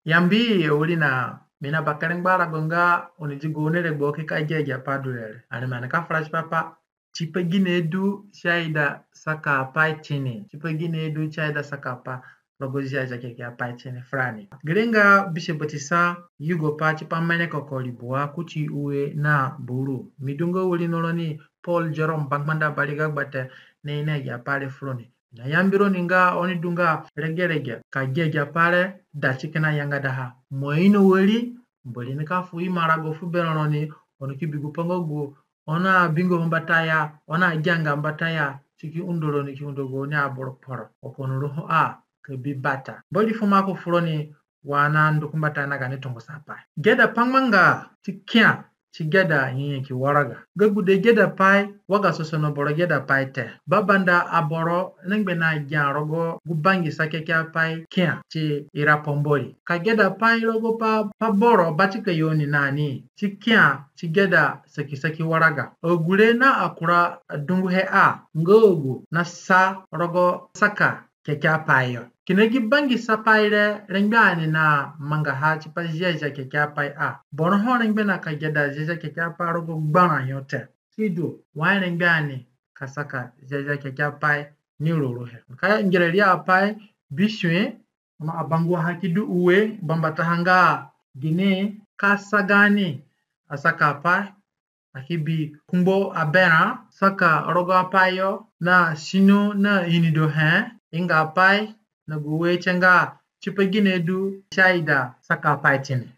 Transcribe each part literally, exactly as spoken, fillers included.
Yambi awirina, mi na bakere ngbarago nga oni di gaoni regbo ki ka gia agi apai du re. Ani ima nika fura tipa pa, tipa gine du si aida saka apai tini, tipa gine du si aida saka apai rogo Ziazia Kekeapai tini furani. Gere nga bise batisa yugopai tipa merẽ koko ribua kuti ue na buru. Mi du nga wirina roni Paul Jerome Bangbanda Bariga Gbate, na ina agi apai re furoni. Na yambi roni nga oni du nga regerege ka gia agi apai re da ti kina yangadaha. Mo ino wari, Mbori nika fu imarago fu berã roni, oni ki bi gupai nga gu oni abingo ho mbata ya, oni agianga mbata ya, si ki undo roni ki undo gaoni aboro kporo. Wa ka oni ru ho a ka bi bata. Mbori fu maku furoni wa ani andu ku mbata na gaani tungusapai. Geda pangbanga ti kia ti geda nyanyaki waraga. Ga gude gedapai wa ga sosono boro gedapai te. Babanda aboro rengbe na gia rogo gu bangisa kekeapai kia ti ira pambori. Ka gedapai rogo pa, pa boro batika yo ni nani ti kia ti geda sakisaki waraga. Agu re na akura dunguhe a nga agu nasa rogo saka kekeapai yo. Kina gi bangisapai re rengbe ani na mangaha tipa Ziazia Kekeapai a. Boro ho rengbe na ka geda Ziazia Kekeapai rogo gbarã yo te. Sidu, wai rengbe ani ka saka Ziazia Kekeapai ni ruruhe? Ka ngera ri apai bisue, ono abanguaha ki du ue, bambataha nga gine ka sa gaani asakapai, a ki bi kungbo aberã saka rogo apai yo na sino na inidohe, ingapai na gu ue tie nga tipa gine du si aida saka apai tini.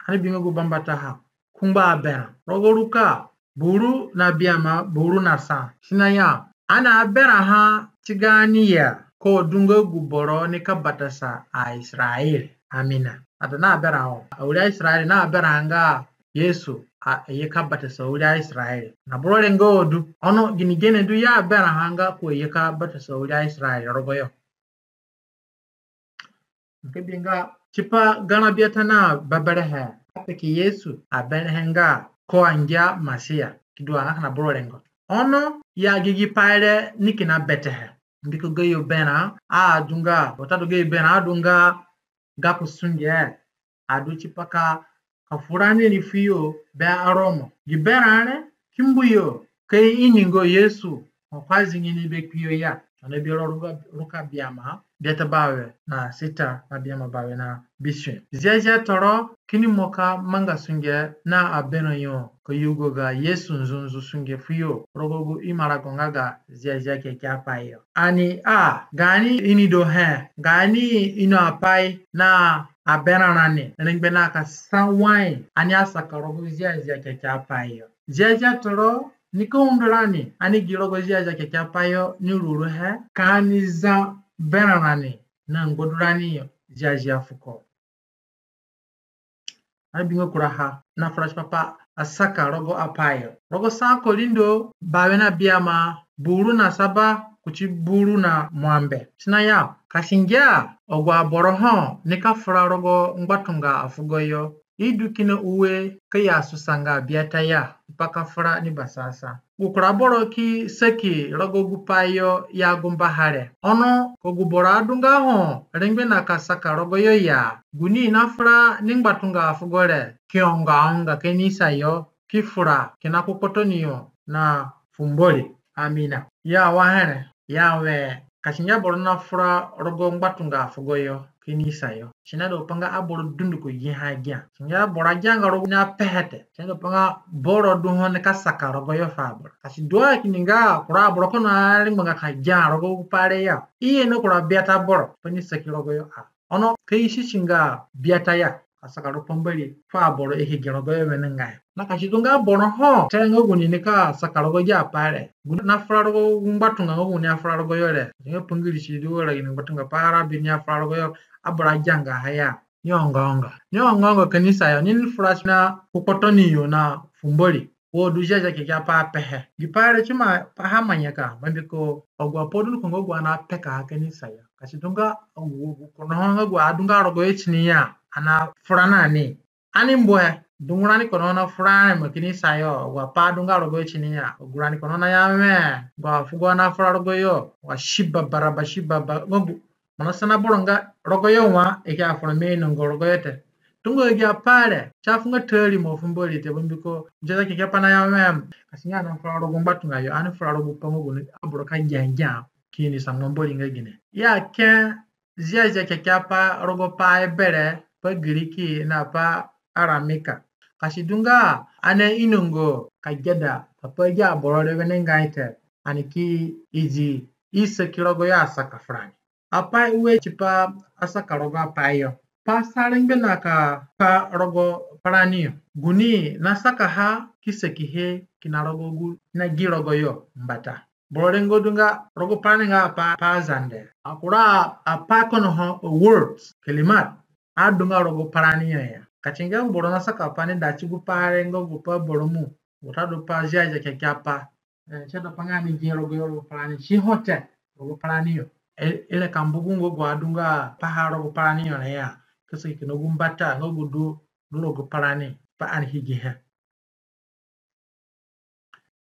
Ani bingo gu bambataha, kungbo aberã. Rogo Ruka buru na biama, buru na sa. Si naya, ani aberãha ti gaani ya ko du nga gu boro nika batasa aIsaraere. Amina. Ada na aberã ho. Awiri aIsaraere na aberãha nga Yesu a, aye ka batasa awiri aIsaraere. Na boro rengo du. Ono gini gene du i aberãha nga ko aye ka batasa awiri aIsaraere rogoyo? Ka bi nga tipa garã biata na beberehe, a peke Yesu aberẽhe nga ko angia Masia. Ki du a nga kina boro rengo. Ono ya gi gi pai re ni kina betehe. Mbiko gayo berã adunga, watadu gayo berã adunga gako sunge, adu tipa ka, ka fura ni ri fuyo be aRomo. Gi berã re ki mbu yo ka i ini nga Yesu ho ko azingi ni be kpio ya. Ono bi ro Ruka, Ruka biama, biata bawe na sita na biama bawe na bisue. Ziazia Toro kini mo ka manga sunge na aberã yo ka yugo ga Yesu nzunzu sunge fuyo rogo gu imarago nga ga Ziazia Kekeapai yo. Ani a, gaani inidohe, gaani ino apai na aberã rani rengbe na ka sa wai ani asaka rogo Ziazia Kekeapai yo. Ziazia Toro nika undo rani ani gi rogo Ziazia Kekeapai yo ni ruruhe, ka ani za berã rani na ngbadurani yo ziazia fuko. Ani bingo kuraha na fura tipa pa asaka rogo apai yo. Rogo sa Korindo bawe na biama, buru na saba kuti buru na mwambe. Si naya, ka si ngia agu aboro ho nika fura rogo ngbatunga afugo yo, i du kina ue ka i asusanga biata ya tipa ka fura ni basasa. Gu kura boro ki saki rogo gu pai yo ya gumbaha re. Ono ka gu boro adunga ho rengbe na ka saka rogoyo ya, gu ni nafura ni ngbatunga afugo re ki onga onga kanisa yo, ki fura kina ku kpotoni yo na fu Mbori. Amina. Ya wa here, ya we, ka si ngia boro nafura rogo ngbatunga afugo yo kanisa yo, si naida pa nga aboro dunduko giha agia. Si ngia boro agianga rogo ni apehe te. Si naida pa nga boro du ho nika saka rogoyo fu aboro. Ka si du a kini nga kura aboro ko narengbanga ka gia rogo gu pai re ya, i ye na kura biata boro pa ni saki rogoyo a. Ono ka i susi nga biata ya, ka saka rogo pa Mbori fu aboro i ki gia rogoyo wenengai. Na ka si du nga boro ho te nga gu ni nika saka rogo gi apai re, gu ni nafura rogo gu ngbatunga nga gu ni afura rogoyo re, nga pa Ngirisi du wara gini ngbatunga pa Arabi ni afura rogoyo, aboro agianga ha ya, ni onga onga. Ni onga onga kanisa yo, ni nifura sina ku kpotoni yo na fu Mbori. Wo du Ziazia Kekeapai apehe. Gi pai re si ima paha manyaka, mbiko agu apai dunduko nga agu ani apekaha kanisa yo. Ka si du nga agu, agu kono ho nga agu adunga rogoyo tini ya, ani afura na ni. Ani mbu he, dungu rani kono nafura areme kanisa yo, agu apai adunga rogoyo tini ya, agu rani kono naya we, agu afugo ani afura rogoyo wa si baba raba si baba, nga gu Mo na sana boro nga rogoyo wa, i ki ya fura mi inongo rogoyo te. Tunga agi apai re, si afunga taarimo fu Mbori te, bambiko Ziazia Kekeapai na ya wẽ, ka si nga ani afura rogo ngbatunga yo, ani fura rogo pa nga gu ni aboro ka gia gia, ki ini sangba Mbori nga gine. I ake Ziazia Kekeapai rogo pa Ebere, pa Giriki na pa Aramika. Ka si du nga ani inongo ka geda pa pa agi aboro re wenengai te, ani ki idi i saki rogoyo asaka furani. Apai ue tipa asaka rogo apai yo. Pa sa rengbe na ka pa rogo parani yo. Gu ni nasakaha ki sakihe kina rogo gu nagi rogoyo mbata. Boro rengo du nga rogo parani nga pa, pa Zande. Akura apai kono ho words, kalimat, adunga rogo parani yo ya. Ka si nga gu boro nasaka pai ni da ti gu pa rengo gu pa boro mu, watadu pa Ziazia Kekeapai. Eh, si aida pa nga ani gi rogoyo rogo parani, si ho te rogo parani yo. E, i rengbe ka mbu gu nga gu adunga paha rogo parani yo re ya, ka saki kina gu mbata nga gu du, du rogo parani, pa ani higihe.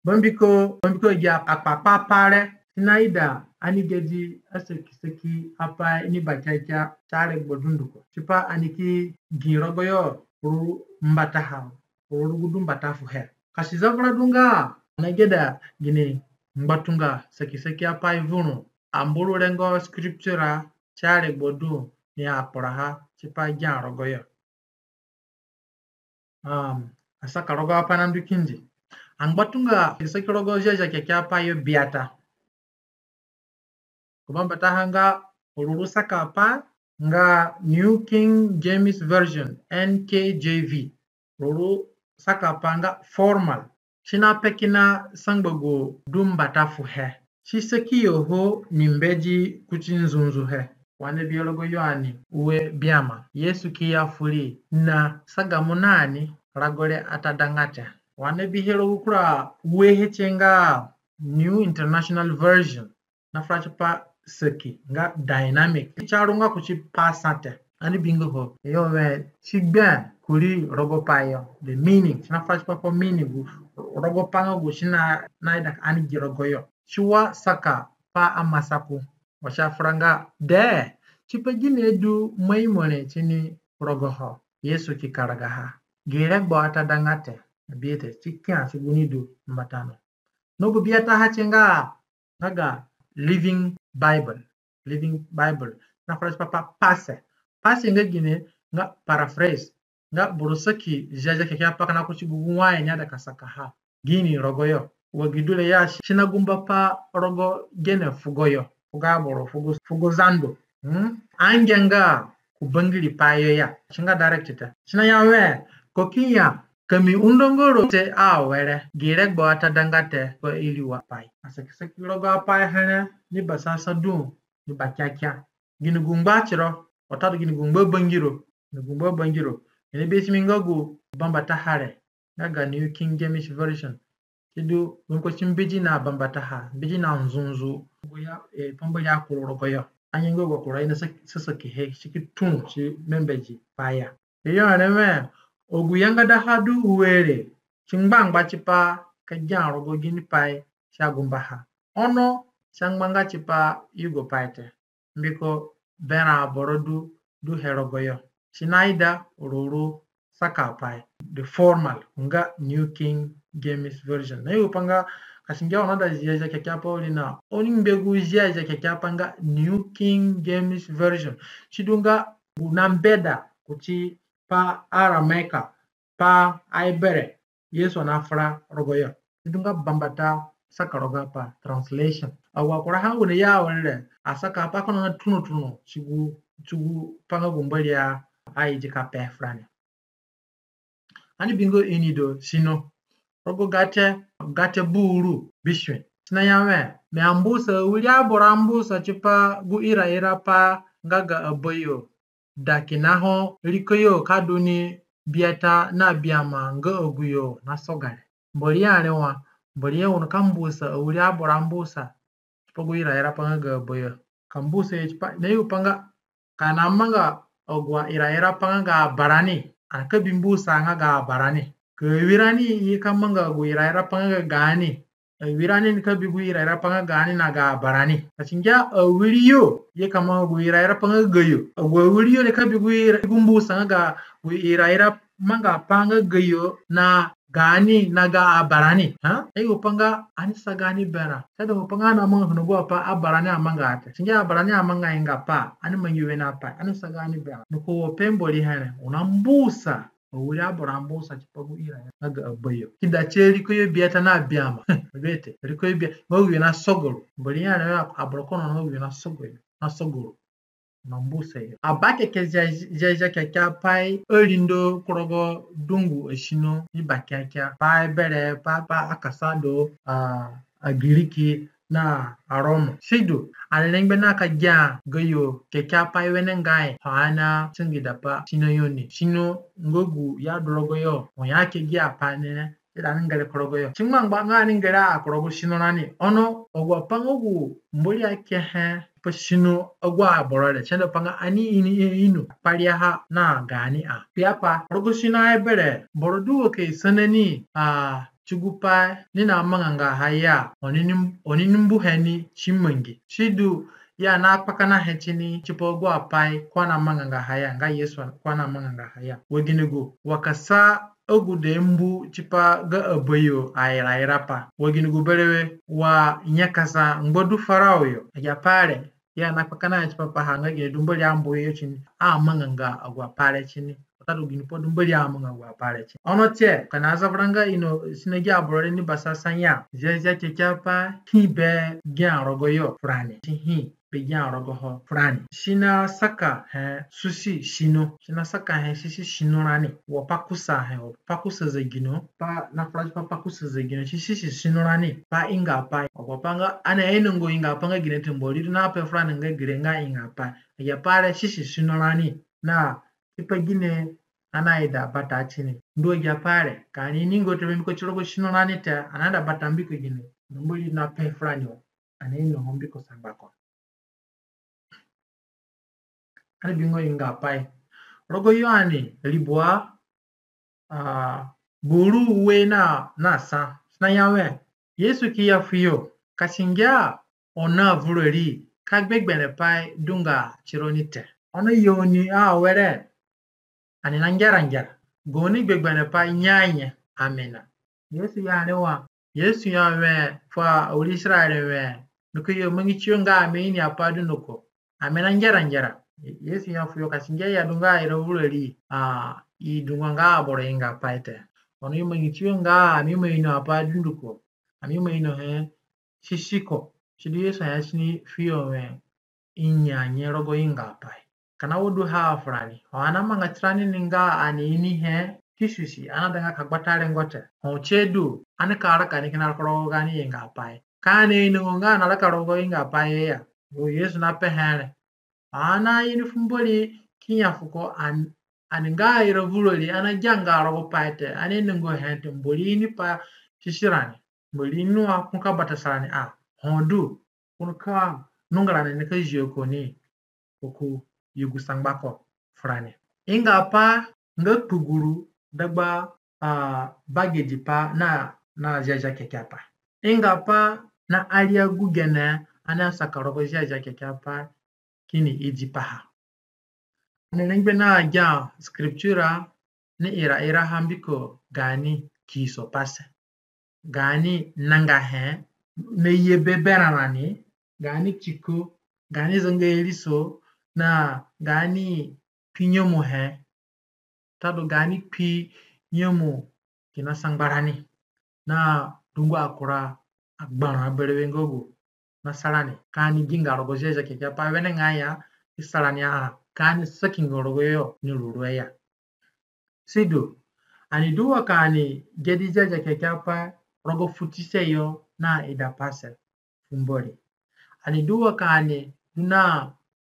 Bambiko, bambiko agi akpakpa pai re, si naida ani gedi asakisaki apai ni bakiakia ti aregbo dunduko. Tipa ani ki gi rogoyo ruru mbataha, ruru gu du mbata fuhe. Ka si zavura du nga ani ageda gini ngbatunga sakisaki apai vurũ, amburu rengo scriptura ti aregbo du ni akpuraha tipa gia rogoyo. Um, asaka rogo apai nandu kindi. Angbatunga sakisaki rogo Ziazia Kekeapai yo biata. Ku bambataha nga ruru saka apai nga New King James Version, N K J V. Ruru saka apai nga formal. Si nape kina sangba gu du mbata fuhe. Si saki yo ho ni mbedi kuti nzunzuhe. Wa ani bihe rogo Yoane ue biama, Yesu ki ya fu ri na sagamo na ani rago re atadanga te. Wa ani bihe rogo kura uehe tie nga New International Version, nafura tipa saki nga dynamic. Si arunga kuti pa sa te. Ani bingo ho yo wẽ si gbe kuri rogo pai yo. The meaning. Si nafura tipa pa meaning gu rogo pa nga gu si na, naida ka ani gi rogoyo. Si wa saka pa amasaku. Wa si afura nga dee, tipa gine du moi mo re tini rogoho? Yesu ki karagaha. Gi regbo atadanga te. Biete, si kia ti gu ni du mbata no. No gu biataha tie nga nga ga Living Bible. Living Bible. Nafura tipa pa pase. Pase nga gine? Nga paraphrase. Nga boro saki Ziazia Kekeapai kina kuti gu gu wai ni aida ka sakaha. Gini rogoyo? Wa gi du re ya si nagumba pa rogo gene fugoyo, fugo aboro, fugo, fugo Zande. Hmm? Angianga ku bangiri pai yo ya. Si nga direct te. Si naya wẽ, ko ki ya, ka mi undonga ro te awere, gi regbo atadanga te pa iriwo apai. Asakisaki rogo apai here ni basasa du ni bakiakia. Gini gu ngba tiro, watadu gini gu ngba bangiro, gini gu ngba bangiro. Gini bi ti mi nga gu bambataha re nga ga New King James Version. Sidu, gu ko ti mbedi na bambataha, mbedi na nzunzu. Gu ya, eh, pambori akuru rogoyo. Anye nga gu akuru ina sa, sasakihe, si ki tũ, si mbembedi pa ya. Iyo, areme, agu yangadaha du ue re, si ngbangba tipa ka gia rogo gini pai si agumbaha. Ono si angbanga tipa yugopai te. Mbiko berã aboro du, duhe rogoyo. Si naida ruru saka apai, the formal, nga New King James Version. Na yugu pa nga, ka si ngia oni naida Ziazia Kekeapai wiri na, oni ngbe gu Ziazia Kekeapai nga New King James Version. Sidu nga gu nambeda kuti pa Aramaica, pa Ebere, Yesu nafura rogoyo. Sidu nga bambata saka rogo apai, translation. Agu akuraha gu ni ya awere re, asaka apai kono na tuno tuno, ti gu, ti gu pa nga gu Mbori aidi ka pe furani. Ani bingo ini du sino. Rogo Gate, Gate buru bisue. Si naya wẽ, mi ambusa awiri aboro ambusa tipa gu irairapai nga ga abayo. Da kina ho rikoyo ka du ni biata na biama nga aguyo nasoga re. Mbori ya re wa, Mbori ya u nika mbusa awiri aboro ambusa tipa gu irairapai nga ga abayo. Ka mbusa yo tipa, na yugu pa nga, ka ani amanga agu airairapai nga ga abarani, ani ka bi mbusa nga ga abarani. Ka awirani i ka manga agu irairapai nga ga gaani, Awirani nika bi gu iraira pa nga gaani na ga abarani. Ka si ngia awiriyo ye ka manga gu iraira pa nga gayo. Agu awiriyo nika bi gu ira-, gu mbusa nga ga gu iraira manga pa nga gayo na gaani na ga abarani. Ha? Aye gu pa nga ani sa gaani berã. Si du gu pa nga ani amanga kina gu apai abarani amanga te. Si ngia abarani amanga ingapai. Ani mangi wene apai. Ani sa gaani berã. Niko wo pe Mbori here. U na mbusa. Awiri aboro ambusa tipa gu ira nga ga abayo. Ki da ti riko yo biata na biama. Bete, riko yo bia, nga gu yo na sogoro. Mbori ya na aboro kono nga gu yo na sogoro. Na sogoro. Na mbusa yo. Aba keke Ziazia Kekeapai arindo ku rogo dungu asino ni bakeakia. Pa Ebere, pa, pa Akasado, a, Agiriki, na Aroma. Sidu, ani rengbe na ka gia gayo Kekeapai wenengai, ho ani asangida pa sino yo ni. Sino nga gu i adu rogoyo, ho i ake gia pai ni re, si da ani ngere ku rogoyo. Si ngbangba nga ani ngere a ku rogo sino rani. Ono, agu apai nga gu Mbori akehe pa sino agu aboro re, si ndu pa nga ani ini, ini, ino, kpariaha na gaani a. Kpiapai, rogo sino Ebere, boro du wa ka i sana ni, a, ti gu pai ni namanganga ha ya, oni ni, oni ni mbuhe ni ti mangi. Sidu, i anakpakanahe tini tipa agu apai ko anamanganga ha ya, nga Yesu ko anamanganga ha ya. Wa gini gu, wa ka sa agude mbu tipa ga abayo airaira pai. Wa gini gu berewe, wa nyakasa ngbadu Farao yo. Agi apai re, i anakpakanahe tipa paha nga gini du Mbori ambu yo tini, amanganga agu apai re tini. Watadu ginipai du Mbori amanga agu apai re tini. Ono tie, ka ani zavura nga ino sino agi aboro re ni basasa ya. Ziazia Kekeapai hi be gia rogoyo furani. Si hi be gia rogoho furani. Si nasakahe susi sino. Si nasakahe susi sino rani. Wa pa kusahe, wa pa kusa zegino. Pa nafura tipa pa kusa zegino. Si susi sino rani. Pa ingapai. Wa pa nga ani ainonga ingapai nga gine te, Mbori du na pe furani nga gere nga ingapai. Agi apai re susi sino rani. Na tipa gine ani naida bata tini. Ndu agi apai re, ka ani ininga te mbiko ti rogo sino rani te, ani naida bata mbiko gine. Na Mbori nape furani wa ani inoho mbiko sangbako. Ani bingo ingapai. Rogo Yoane ribua, a, buru ue na, na sa. Si naya we, Yesu ki ya fuyo, ka si ngia oni na vurari, ka gbegberẽpai du nga tironi te. Ono yo ni awere, ani na ngerangera. Gaoni gbegberẽpai nyeanye. Amina. Yesu ya re wa. Yesu ya we fu awiri Isaraere we, niko yo mangi tiyo nga ami ini apai dunduko. Ami na ngerangera. Yesu ya fuyo, ka si ngia i adunga ira vurari, a, i dunga nga aboro ingapai te. Ono i mangi tiyo nga ami ima ino apai dunduko. Ami ima inohe sisiko. Sidu Yesu aya tini fuyo we, i nyeanye rogo ingapai. Kina wo du ha furani. Ho ani amanga tirani ni nga ani inihe ki susi, ani adanga ka gbata rengo te. Ho tie du, ani ka raka ni kina ku rogo gaani ingapai. Ka ani ainonga nga ani araka rogo ingapai ya. Wo Yesu napehe re. Ani aini fu Mbori ki ya fuko ani, ani nga ira vurari, ani agianga rogo pai te, ani ainonga he te, Mbori ini pa susi rani. Mbori ini wa ko ka batasa rani a. Ho du, ko nika nunga rani nika zio ko ni, ko ki yugu sangbako furani. Ingapai nga kpuguru dagba, a, bagedi pai na, na Ziazia Kekeapai. Ingapai na aria gu gene ani asaka rogo Ziazia Kekeapai kini idi paha. Ani rengbe na gia scriptura ni iraira ha mbiko gaani kiiso pase. Gaani nangahe na ye be berã rani, gaani tiko, gaani zanga iriso, na gaani kpi nyemuhe, watadu gaani kpi nyemu kina sangba rani. Na dungu akura agbarã berewe nga gu nasa rani. Ka ani ginga rogo Ziazia Kekeapai wenengai ya, i sa rani a, ka ani sakinga rogoyo ni ruru ya. Sidu, ani du wa ka ani gedi Ziazia Kekeapai rogo futise yo na idapase fu Mbori. Ani du wa ka ani du na,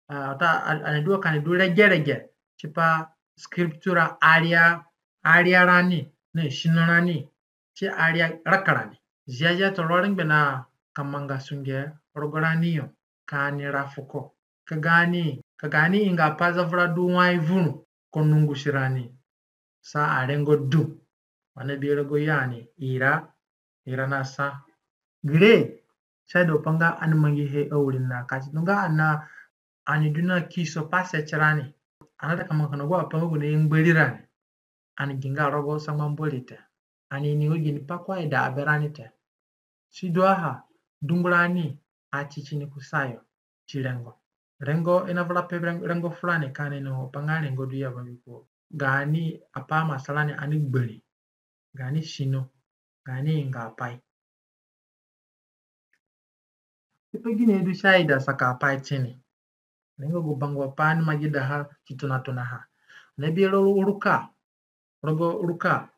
a, ta, ani du wa ka ani du regerege tipa scriptura aria, aria rani na sino rani ti aria raka rani. Ziazia Toro arengbe na ka manga sunge rogo rani yo, ka ani ra fuko. Ka gaani, ka gaani ingapai zavura du wai vuru, ko nungusi rani sa arengo du. Wa ani bi rogo Yoane ira, ira na sa. Gire, si aida pa nga ani mangihe awirina ka si du nga ani, ani du na kiso pase tirani. Ani aida ka manga kina gu apai nga gu naye ngbari rani. Ani gi nga rogo sangba Mbori te. Ani ini nga ginipai ko aida aberani te. Sidu aha, dungu rani ati tini kusayo ti rengo. Rengo i navura pe rengo, rengo furani ka ani ino pa nga rengo du ya, bambiko gaani apai amasa rani ani gbari, gaani sino, gaani ingapai. Tipa gine du si aida saka apai tini? Rengo gu bangua pai ani ima gedaha ti tonatonaha. Na bi ro ruka, rogo Ruka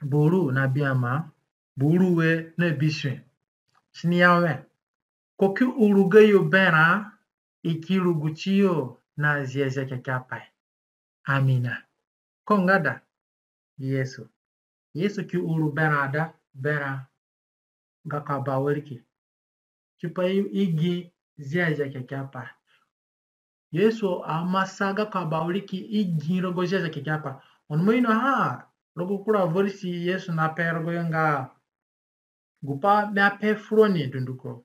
buru na biama, buru ue na bisue. Si niya we, ko ki uru gayo berã, i ki rugu tiyo na Ziazia Kekeapai. Amina. Ko nga da? Yesu. Yesu ki uru berã da, berã gako abawiriki tipa i, i gi Ziazia Kekeapai. Yesu amasa gako abawiriki i gi rogo Ziazia Kekeapai. Oni ima inoha rogo kura veresi Yesu nape rogoyo nga, gupai mi ape furoni dunduko,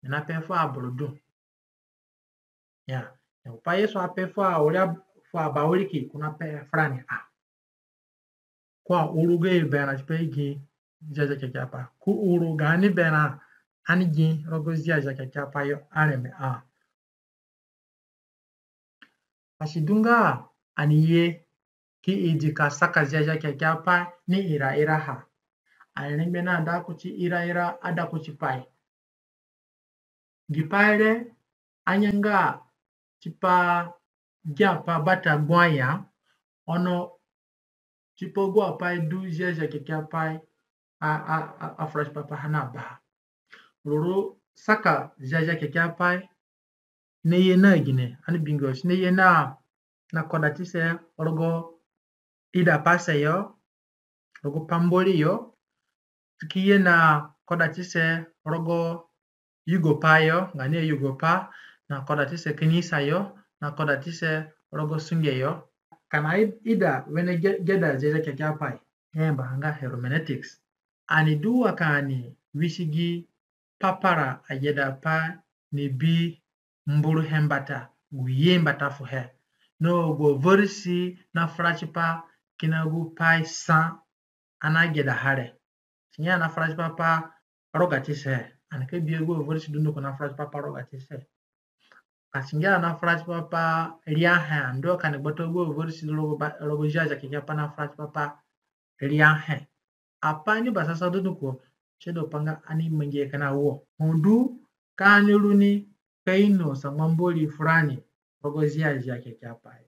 mi nape fu aboro du. Ya, ya, gupai Yesu ape fu awiri, fu abawiriki ko nape furani a. Ko auru gayo berã tipa i gi Ziazia Kekeapai. Ko uru gaani berã ani gi rogo Ziazia Kekeapai yo areme a. Ka si du nga ani ye ki idi ka saka Ziazia Kekeapai ni iraira ha, ani rengbe na da kuti iraira ada kuti pai. Gipai re anyanga tipa gipai bata gbua ya, ono tipa agu apai du Ziazia Kekeapai a, a, a, afura tipa paha na baha. Ruru saka Ziazia Kekeapai naye na gine, ani bingo si naye na, na kodatise rogo idapase yo, rogo pambori yo, ki ye na kodatise rogo yugopai yo, gaani ayugopai, na kodatise kanisa yo, na kodatise rogo sunge yo. Kina i, ida wene ge-, geda Ziazia Kekeapai, i ayambaha nga hermeneutics. Ani du wa ka ani wisigi papara agedapai ni bi mburuhe mbata, gu ye mbata fuhe. Na agu averesi nafura tipa kina gupai sa ani agedaha re. Singia nafura tipa pa rogatise, ani ka bi agu averesi dunduko nafura tipa pa rogatise. Ka singia nafura tipa pa riahe, ani du wa ka ani gbata agu averesi rogo ba-, rogo Ziazia Kekeapai nafura tipa pa riahe. Apai ni basasa dunduko, si du pa nga ani mangihe kina wo. Ho du ka ani ru ni ka ino sangba Mbori furani rogo Ziazia Kekeapai.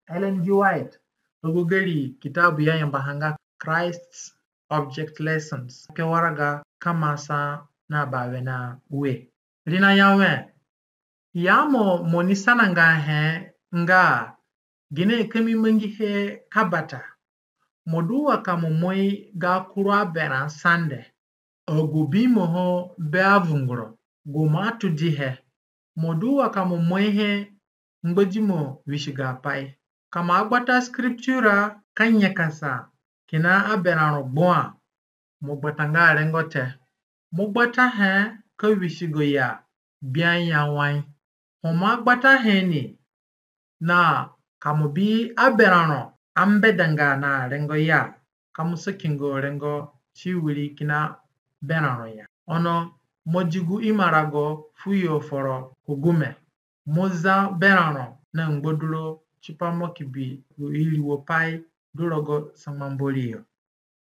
Ellen G. White, rogo gari kitabu i ayambaha nga Christ's Object Lessons, ke waraga kama sa na bawe na ue. Ri naya we, ya mo, mo ni sananga he nga, gine ka mi mangihe ka bata? Mo du wa ka mo moi ga kuru aberã sande, agu bimo ho be avunguro, gu mo atudihe. Mo du wa ka mo moi he ngbadimo wisigo apai. Ka mo agbata Scriptura ka nyakasa kina aberãro gbua, mo gbatanga rengo te. Mo gbata he ka wisigo ya gbia ya wai. Ho mo agbata he ni, na ka mo bi aberãro ambedanga na rengo ya, ka mo sakingo rengo ti wiri kina berãro ya. Ono mo di gu imarago fuyo foro ku gume. Mo za berãro na ngbaduro tipa mo ki bi gu iriwo pai du rogo sangba Mbori yo.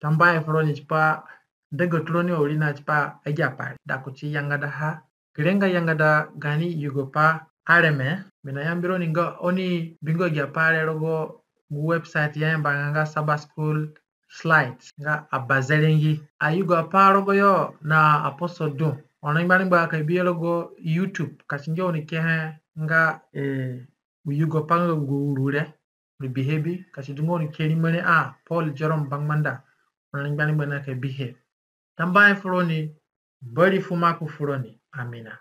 Tambuahe furoni tipa degaturoni awirinaapai tipa agi apai re. Da kuti yangadaha, ki renga yangada gaani yugopai areme. Mi nayambi roni nga oni bingo agi apai re rogo gu website i ayambanga nga Sabbath School Slides, nga abazerengi. Ayugopai rogoyo na aposo du. Oni rengbe arengba ka bihe rogo YouTube, ka singia oni kehe nga, eh, gu yugopai nga gu uru re. Oni bihe bi, ka si du nga oni ke rimo re a, Paul Jerome Bangbanda. Oni rengbe arengba na ka bihe. Tambuahe furoni, Mbori fu maku furoni. Amina.